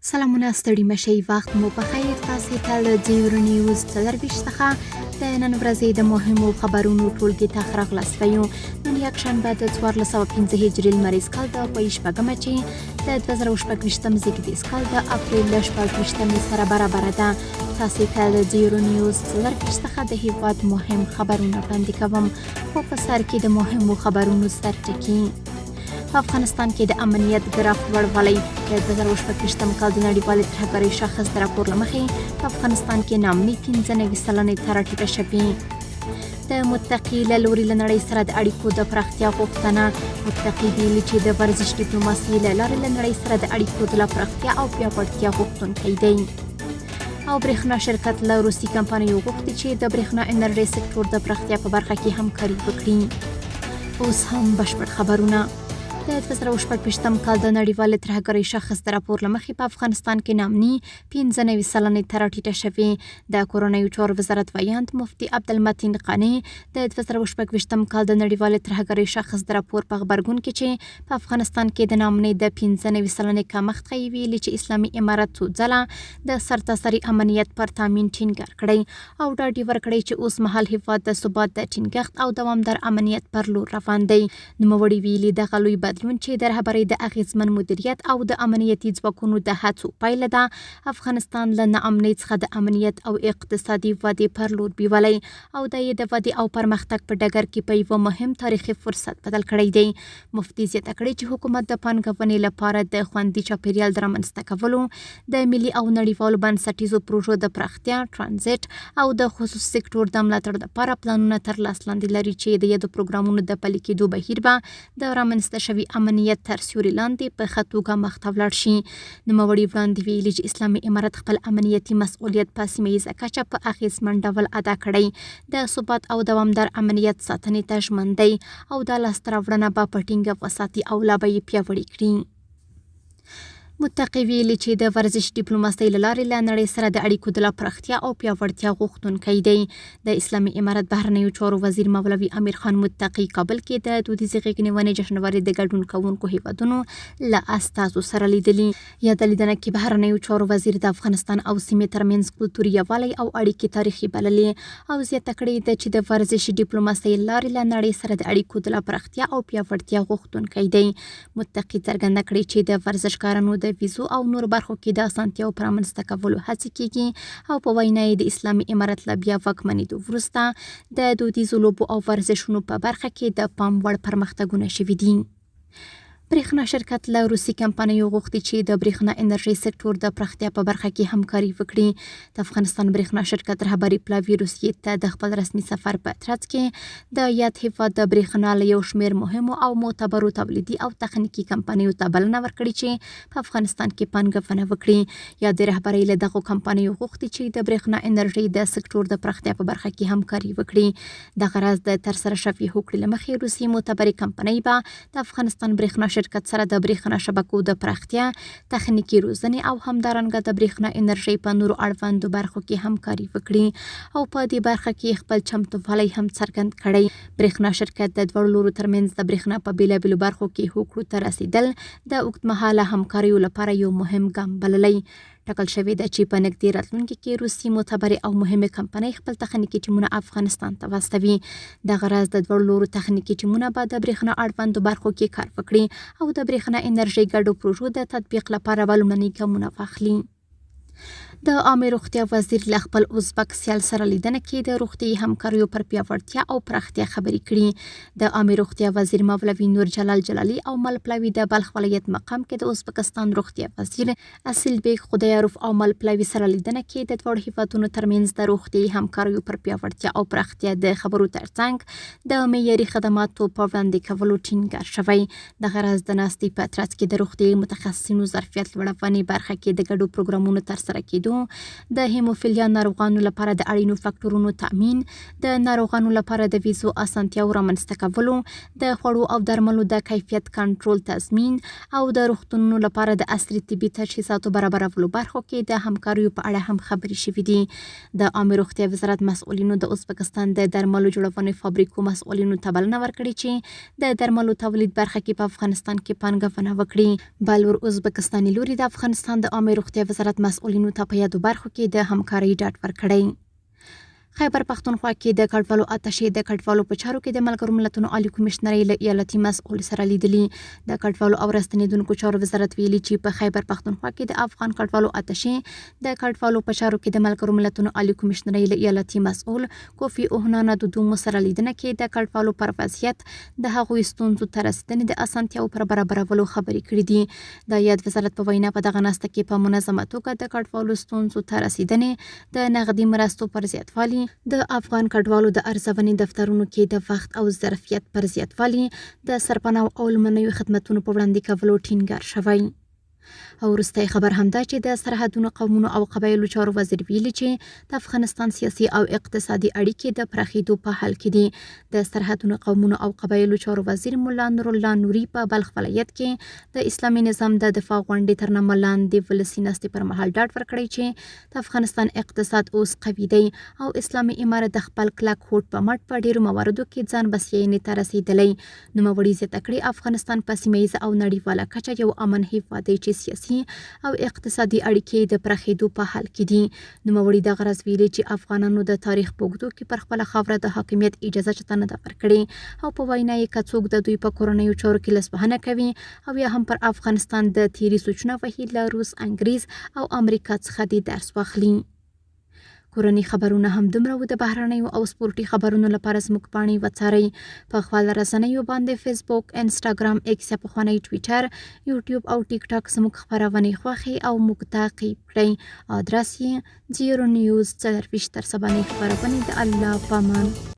سلامونه ستړي مشي وخت مو په خیر. تاسو ته له زیرو نیوز 24 څخه د نن ورځې د مهمو خبرونو ټولګې ته ښه راغلاست وایو. نن یکشنبه د 1405 هجري لمریز کال د غویي شپږمه چې د 2026 زېږدیز کال د اپریل له 26مې سره برابره ده، تاسو ته له زیرو نیوز 24 څخه د هیواد مهم خبرونه وړاندې کوم. خو په سر کې د مهمو خبرونو سرټکي: په افغانستان کې د امنیت ګراف لوړوالی، د 2026 کال د نړیوالې ترهګرۍ شاخص د راپور له مخې په افغانستان کې ناامني 95 سلنې ته راټیټه شوې. د متقي له لوري له نړۍ سره د اړیکو د پراختیا غوښتنه، متقي ویلي چې د ورزش ډیپلوماسي له لارې له نړۍ سره د اړیکو د لا پراختیا او پیاوړتیا غوښتونکی دی. او برېښنا شرکت له روسي کمپنیو غوښتي چې د برېښنا انرژۍ سکتور د پراختیا په برخه کې همکاري وکړي. اوس هم بشپړ خبرونه. د 2026 کال د نړیوالې ترهګرۍ شاخص د راپور له مخې په افغانستان کې ناامني 95 سلنې ته راټیټه شوې. د کورنیو چارو وزارت ویاند مفتي عبدالمتین قانع د 2026 کال د نړیوالې ترهګرۍ شاخص د راپور په غبرګون کې چې په افغانستان کې د ناامنۍ د 95 سلنې کمښت ښيي، ویلي چې اسلامي امارت څو ځله د سرتاسري امنیت پر تامین ټینګار کړی او ډاډ یې ورکړی چې اوس مهال هیواد د ثبات د ټینګښت او دوامدار امنیت پر لور روان دی. نوموړي ویلي، دغه لوی بدلون چې د رهبرۍ د اغیزمن مدیریت او د امنیتي ځواکونو د هڅو پایله ده، افغانستان له ناامنۍ څخه د امنیت او اقتصادي ودې پر لور بیولی او دا یې د ودې او پرمختګ په ډګر کې په یوه مهم تاریخي فرصت بدل کړی دی. مفتي زیاته کړې چې حکومت د پانګونې لپاره د خوندي چاپیریال د رامنځته کولو، د ملي او نړیوالو بنسټیزو پروژو د پراختیا، ترانزیټ او د خصوصي سکتور د ملاتړ لپاره پلانونه تر لاس لاندې لري چې د یادو پروګرامونو د پلي کېدو بهیر به د رامنځته شوي امنیت تر سیوري لاندې په ښه توګه مخته ولاړ شي. نوموړي وړاندې ویلي چې اسلامي امارت خپل امنیتي مسؤلیت په سیمه ییزه کچه په اغیزمن ډول ادا کړی، د ثبات او دوامدار امنیت ساتنې ته ژمن دی او دا لاسته راوړنه به په ټینګه وساتي او لا به یې پیاوړې کړي. متقي ویلي چې د ورزش ډیپلوماسۍ له لارې له نړۍ سره د اړیکو د لا پراختیا او پیاوړتیا غوښتونکی دی. د اسلامي امارت بهرنیو چارو وزیر مولوي امیرخان متقي کابل کې د دودیزې غېږنیونې جشنوارې د ګډون کوونکو هیوادونو له استازو سره لیدلي. یاده لیدنه کې بهرنیو چارو وزیر د افغانستان او سیمې ترمنځ کلتوري یووالی او اړیکې تاریخي بللې او زیاته کړې ده چې د ورزشي ډیپلوماسۍ لارې له نړۍ سره د اړیکو د لا پراختیا او پیاوړتیا غوښتونکی دی. متقي څرګنده کړې چې د ورزشکارانو د ویزو او نورو برخو کې د اسانتیاو پر رامنځته کولو هڅې کیږي او په وینا یې د اسلامي امارت له بیا واکمنېدو وروسته د دودیزو لوبو او ورزشونو په برخه کې د پام وړ پرمختګونه شوي دي. برېښنا شرکت له روسي کمپنیو غوښتي چې د برېښنا انرژۍ سکتور د پراختیا په برخه کې همکاري وکړي. د افغانستان برېښنا شرکت رهبري پلاوي روسیې ته د خپل رسمي سفر په ترڅ کې د یاد هیواد د برېښنا له یو شمېر مهمو او معتبرو تولیدي او تخنیکي کمپنیو ته بلنه ورکړې چې په افغانستان کې پانګونه وکړي. یادې رهبرۍ له دغو کمپنیو غوښتي چې د برېښنا انرژۍ د سکتور د پراختیا په برخه کې همکاري وکړي. دغه راز د ترسره شوې هوکړې له مخې، روسي معتبرې کمپنۍ به د افغانستان برېښنا شرکت سره د برېښنا شبکو د پراختیا، تخنیکي روزنې او همدارنګه د برېښنا انرژۍ په نورو اړوندو برخو کې همکاري وکړي او په دې برخه کې خپل چمتووالی هم څرګند کړی. برېښنا شرکت د دواړو لورو ترمنځ د برېښنا په بېلابېلو برخو کې هوکړو ته رسېدل د اوږدمهاله همکاریو لپاره یو مهم ګام بللی. ټاکل شوې ده چې په نږدې راتلونکي کې روسي معتبرې او مهمې کمپنۍ خپل تخنیکي ټیمونه افغانستان ته واستوي. دغه راز د دواړو لورو تخنیکي ټیمونه به د برېښنا اړوندو برخو کې کار وکړي او د برېښنا انرژۍ ګډو پروژو د تطبیق لپاره به لومړني ګامونه واخلي. د عامې روغتیا وزیر له خپل ازبک سیال سره لیدنه کې د روغتیايي همکاریو پر پیاوړتیا او پراختیا خبرې کړي. د عامې روغتیا وزیر مولوي نور جلال جلالي او مل پلاوي د بلخ ولایت مقام کې د ازبکستان روغتیا وزیر اصیل بیگ خدایاروف او مل پلاوي سره لیدنه کې د دواړو هیوادونو ترمنځ د روغتیايي همکاریو پر پیاوړتیا او پراختیا د خبرو ترڅنګ د معیاري خدماتو په وړاندې کولو ټینګار شوی. دغه راز د ناستې په ترڅ کې د روغتیايي متخصصینو ظرفیت لوړونې برخه کې د ګډو پروګرامونو ترسره کېدو کېدو، د هیموفیلیا ناروغانو لپاره د اړینو فکټورونو تأمین، د ناروغانو لپاره د ویزو اسانتیاوو رامنځته کولو، د خوړو او درملو د کیفیت کنټرول تضمین او د روغتونونو لپاره د عصري طبي تجهیزاتو برابرولو برخو کې د همکاریو په اړه هم خبرې شوې دي. د عامې روغتیا وزارت مسؤلینو د ازبکستان د درملو جوړونې فابریکو مسؤلینو ته بلنه ورکړې چې د درملو تولید برخه کې په افغانستان کې پانګونه وکړي. بل ور ازبکستاني لوري د افغانستان د عامې روغتیا وزارت مسؤلینو ته په یادو برخو کې د همکارۍ ډاډ ورکړی. خیبر پښتونخوا کې د کډوالو اتشې د کډوالو په چارو کې د ملګرو ملتونو عالي کمېشنرۍ له ایالتي مسؤل سره لیدلي. د کډوالو او راستنېدونکو چارو وزارت ویلي چې په خیبر پښتونخوا کې د افغان کډوالو اتشې د کډوالو په چارو کې د ملګرو ملتونو عالي کمېشنرۍ له ایالتي مسؤل کوفي اوهنانا دودومو سره لیدنه کې د کډوالو پر وضعیت، د هغوی ستونزو ته رسېدنې د اسانتیاوو پر برابرولو خبرې کړې دي. د یاد وزارت په وینا، په دغه ناسته کې په منظمه توګه د کډوالو ستونزو ته رسېدنې، د نغدي مرستو پر زیاتوالي، د افغان کډوالو د ارزونې دفترونو کې د وخت او ظرفیت پر زیاتوالي، د سرپناه او لومړنیو خدمتونو په وړاندې کولو ټینګار شوی. او وروستی خبر هم دا چې د سرحدونو، قومونو او قبایلو چارو وزیر ویلي چې د افغانستان سیاسي او اقتصادي اړیکې د پراخېدو په حال کې دي. د سرحدونو، قومونو او قبایلو چارو وزیر ملا نورالله نوري په بلخ ولایت کې د اسلامي نظام د دفاع غونډې تر نامه لاندې ولسي ناستې پر مهال ډاډ ورکړی چې د افغانستان اقتصاد اوس قوي دی او اسلامي امارت د خپل کلک هوډ په مټ په ډېرو مواردو کې ځان بسیاینې ته رسېدلی. نوموړي زیاته کړې، افغانستان په سیمه ییزه او نړیواله کچه یو امن هېواد دی چې سیاسي او اقتصادي اړیکې یې د پراخېدو په حال کې دي. نوموړي دغه راز ویلي چې افغانانو د تاریخ په اوږدو کې پر خپله خاوره د حاکمیت اجازه چاته نه ده ورکړې او په وینا یې که څوک د دوی په کورنیو چارو کې لاسوهنه کوي او یا هم پر افغانستان د تیري سوچونه وهي، له روس، انګریز او امریکا څخه دې درس واخلي. کورني خبرونه هم دومره وو. د بهرنیو او سپورټي خبرونو لپاره زموږ پاڼې وڅارئ په خواله رسنیو باندې فیسبوک، انسټاګرام، ایکس یا پخوانی ټویټر، یوټیوب او ټیک ټاک. زموږ خپرونې خوښې او موږ تعقیب کړئ. آدرس یې 0 نیوز 24. تر سبانۍ خپرونې د الله پامان.